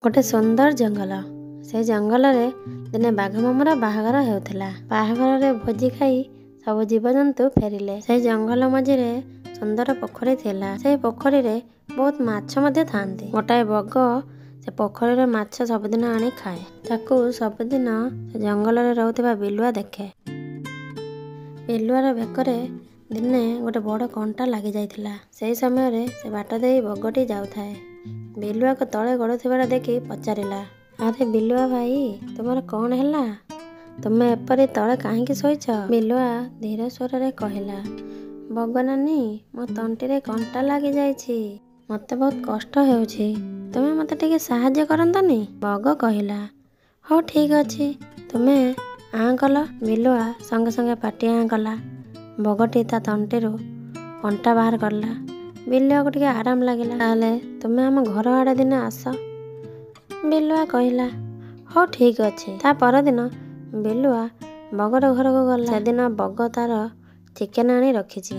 ଗୋଟେ ସୁନ୍ଦର ଜଙ୍ଗଲ। ସେ ଜଙ୍ଗଲରେ ଦିନେ ବାଘ ମାମୁଁର ବାହାଘର ହେଉଥିଲା। ବାହାଘରରେ ଭୋଜି ଖାଇ ସବୁ ଜୀବଜନ୍ତୁ ଫେରିଲେ। ସେଇ ଜଙ୍ଗଲ ମଝିରେ ସୁନ୍ଦର ପୋଖରୀ ଥିଲା। ସେଇ ପୋଖରୀରେ ବହୁତ ମାଛ ମଧ୍ୟ ଥାଆନ୍ତି। ଗୋଟାଏ ବଗ ସେ ପୋଖରୀରେ ମାଛ ସବୁଦିନ ଆଣି ଖାଏ। ତାକୁ ସବୁଦିନ ସେ ଜଙ୍ଗଲରେ ରହୁଥିବା ବିଲୁଆ ଦେଖେ। ବିଲୁଆର ବେକରେ ଦିନେ ଗୋଟେ ବଡ଼ କଣ୍ଟା ଲାଗିଯାଇଥିଲା। ସେହି ସମୟରେ ସେ ବାଟ ଦେଇ ବଗଟି ଯାଉଥାଏ। ବିଲୁଆକୁ ତଳେ ଗଡ଼ୁଥିବାର ଦେଖି ପଚାରିଲା, ଆରେ ବିଲୁଆ ଭାଇ, ତୁମର କ'ଣ ହେଲା? ତୁମେ ଏପରି ତଳେ କାହିଁକି ଶୋଇଛ? ବିଲୁଆ ଧୀର ସ୍ୱରରେ କହିଲା, ବଗ ନାନୀ, ମୋ ତଣ୍ଟିରେ କଣ୍ଟା ଲାଗିଯାଇଛି, ମୋତେ ବହୁତ କଷ୍ଟ ହେଉଛି, ତୁମେ ମୋତେ ଟିକେ ସାହାଯ୍ୟ କରନ୍ତନି? ବଗ କହିଲା, ହଉ ଠିକ୍ ଅଛି, ତୁମେ ଆଁ କଲ। ବିଲୁଆ ସଙ୍ଗେ ସଙ୍ଗେ ପାଟି ଆଁ କଲା। ବଗଟି ତା ତଣ୍ଟିରୁ କଣ୍ଟା ବାହାର କଲା। ବିଲୁଆକୁ ଟିକେ ଆରାମ ଲାଗିଲା। ତାହେଲେ ତୁମେ ଆମ ଘର ଆଡ଼େ ଦିନେ ଆସ, ବିଲୁଆ କହିଲା। ହଉ ଠିକ୍ ଅଛି। ତା ପରଦିନ ବିଲୁଆ ବଗର ଘରକୁ ଗଲା। ସେଦିନ ବଗ ତାର ଚିକେନ ଆଣି ରଖିଛି।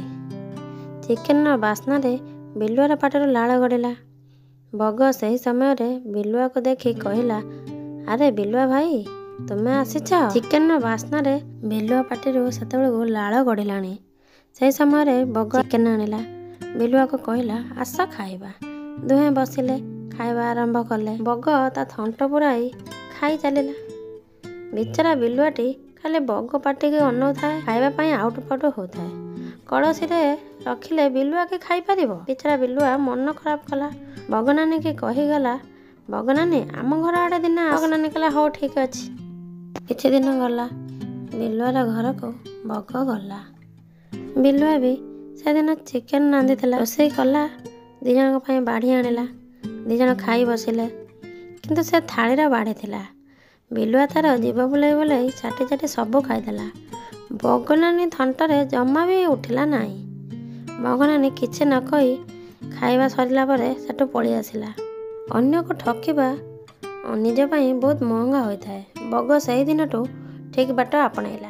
ଚିକେନର ବାସ୍ନାରେ ବିଲୁଆର ପାଟିରୁ ଲାଳ ଗଡ଼ିଲା। ବଗ ସେହି ସମୟରେ ବିଲୁଆକୁ ଦେଖି କହିଲା, ଆରେ ବିଲୁଆ ଭାଇ, ତୁମେ ଆସିଛ? ଚିକେନର ବାସ୍ନାରେ ବିଲୁଆ ପାଟିରୁ ସେତେବେଳକୁ ଲାଳ ଗଡ଼ିଲାଣି। ସେହି ସମୟରେ ବଗ ଚିକେନ ଆଣିଲା। ବିଲୁଆକୁ କହିଲା, ଆସ ଖାଇବା। ଦୁହେଁ ବସିଲେ, ଖାଇବା ଆରମ୍ଭ କଲେ। ବଗ ତା ଥଣ୍ଟ ପୁରାଇ ଖାଇ ଚାଲିଲା। ବିଚରା ବିଲୁଆଟି ଖାଲି ବଗ ପାଟିକି ଅନଉଥାଏ, ଖାଇବା ପାଇଁ ଆଉଟୁ ପାଉଟୁ ହେଉଥାଏ। କଳସୀରେ ରଖିଲେ ବିଲୁଆ କି ଖାଇପାରିବ? ବିଚରା ବିଲୁଆ ମନ ଖରାପ କଲା। ବଗନାନୀକି କହିଗଲା, ବଗନାନୀ, ଆମ ଘର ଆଡ଼େ ଦିନେ। ବଗନାନୀ କହିଲା, ହଉ ଠିକ୍ ଅଛି। କିଛି ଦିନ ଗଲା। ବିଲୁଆର ଘରକୁ ବଗ ଗଲା। ବିଲୁଆ ବି ସେଦିନ ଚିକେନ ରାନ୍ଧିଥିଲା। ରୋଷେଇ କଲା, ଦୁଇ ଜଣଙ୍କ ପାଇଁ ବାଢ଼ି ଆଣିଲା। ଦୁଇ ଜଣ ଖାଇ ବସିଲେ, କିନ୍ତୁ ସେ ଥାଳିର ବାଢ଼ିଥିଲା। ବିଲୁଆ ତାର ଜିଭ ବୁଲେଇ ବୁଲେଇ ଚାଟି ଚାଟି ସବୁ ଖାଇଦେଲା। ବଗନାନୀ ଥଣ୍ଟରେ ଜମା ବି ଉଠିଲା ନାହିଁ। ବଗନାନୀ କିଛି ନ କହି ଖାଇବା ସରିଲା ପରେ ସେଠୁ ପଳେଇ ଆସିଲା। ଅନ୍ୟକୁ ଠକିବା ନିଜ ପାଇଁ ବହୁତ ମହଙ୍ଗା ହୋଇଥାଏ। ବଗ ସେହିଦିନଠୁ ଠିକ୍ ବାଟ ଆପଣେଇଲା।